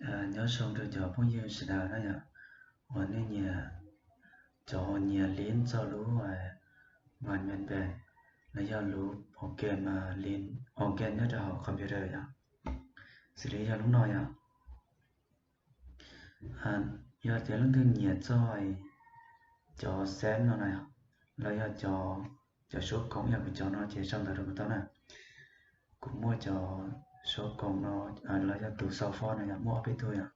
Nyob zoo rau cov phooj ywg sawv daws na yom, uas nej nyiam cov nyiam lib txog lub mas npe los yog lub organ, lib organ nyob rau hauv computer yom, xws li yog lub no yom. Yog tias leej twg nyiam txog cov xeeb no na, los yog cov suab koom yam kuv cov no ces sau ntawv rau kuv tau na. Kuv muaj cov suab koom no los yog tus xaus fos no yog muaj ob peb tug yom.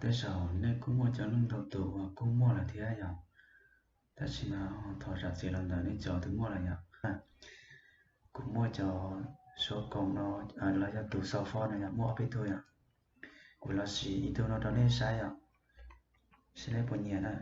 Tej zaum nej kuj muaj cov leej ntau tus uas kuj muaj lawm thiab yom. Tam sim no thov zam txim los ntawm nej cov twb muaj lawm yom. Kuv muaj cov suab koom no los yog tus xaus fos no yog muaj ob peb tug yom. Kuv los sim ib tug no rau nej saib yom, saib nej puas nyiam na.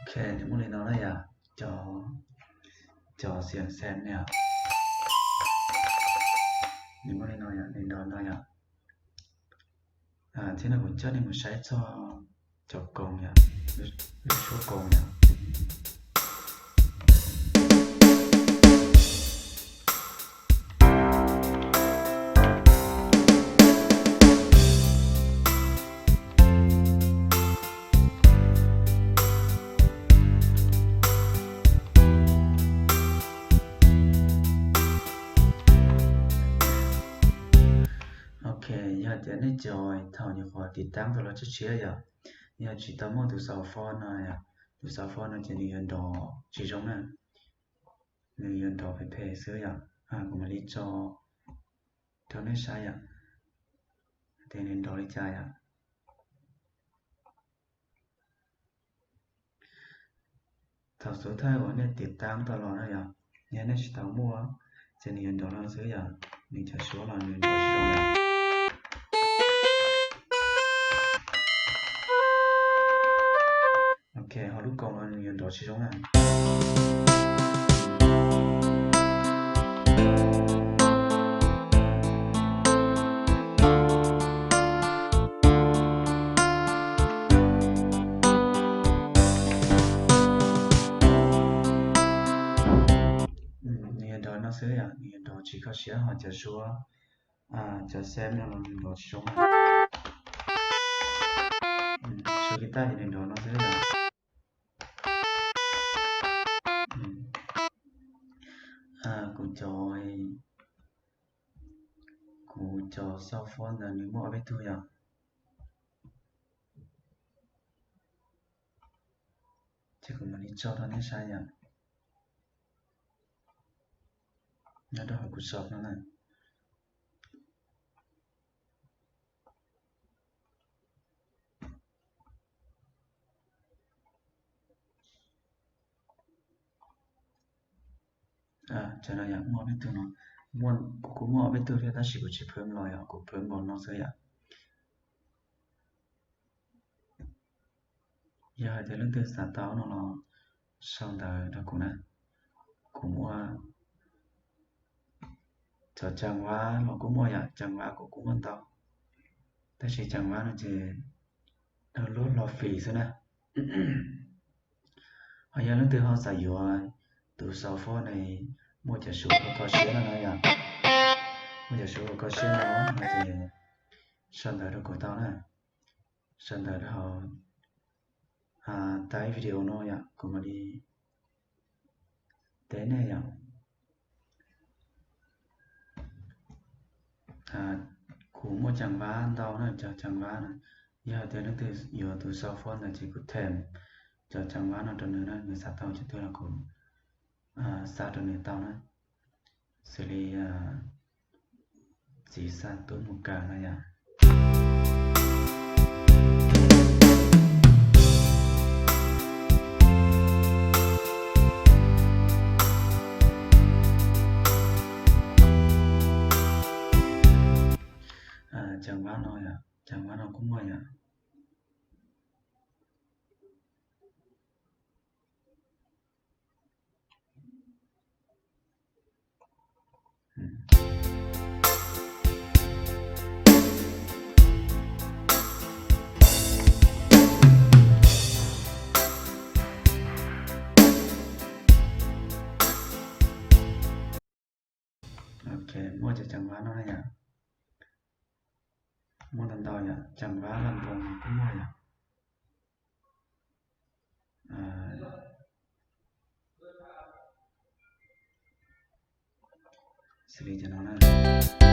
Ok, nws muaj li no na yom, cov, cov xiam xem ne, nws muaj li no yom, nws nrov no yom. Thiab no kuv coj nej mus saib txog cov koom yom, lub suab koom yom. Ok, yog tias nej cov thaum nyuam qhuav tiv taab tau los tshiab tshiab yom, yog tsis tau muaj tus xaus fos no yom, tus xaus fos no ces nws yuav nrov tsis zoo na, nws yuav nrov phem phem xwb yom. Kuv mam li tso rau nej saib yom, tias nws nrov li cas yom. Thaum xub thawj uas nej tiv taab tau los na yom, yog nej tsis tau muaj, ces nws yuav nrov no xwb yom, nws cov suab los nws nrov tsis zoo na. Ok, ho lub koom no nws yuav nrov tsis zoo na. Nws yuav nrov no xwb yom, nws yuav nrov tsis kho siab, ho cov suab, cov xem no los nws nrov tsis zoo na. Suab kiv taj ces nws nrov no xwb yom. Kuv cov, kuv cov xaus fos ntawd nws muaj ob peb tug yom. Ces kuv mam li tso rau nej saib yom. Nyob rau hauv kuv xaus no na. Tsam no yom, muaj peb tug no, kuv kuj muaj ob peb tug thiab tab sis kuv tsis phwm los yom, kuv phwm npaum no xwb yom. Yog hais tias leej twg xav tau no los sau ntawv rau kuv na. Kuv muaj cov cam vab los kuj muaj yom, cam vab kuv kuj muaj ntau, tab sis cam vab no ces lub lo fim xwb na. Ho yog leej twg ho xav yuav tus xaus foj ne, muaj cov suv kho siab no na yom, muaj cov suv kho siab no no ces sau ntawv rau kuv tau na, sau ntawv rau hauv taib video no yom, kuv mam li teb nej yom. Kuv muaj cam vab ntau na, cov cam vab na, yog hais tias leej twg yuav tus xaus foj ntawd ces kuv them cov cam vab no rau nws na, nws xav tau cov twg los kuv xa rau nws tau na. Xws li txiv xa tub mus kawm no yom. Cam vab no yom, cam vab no kuj muaj yom. Ok, muaj cov cam vab no na yom. Muaj ntau ntau yom, cam vab las npoo kuj muaj yom. Xws li cov no na.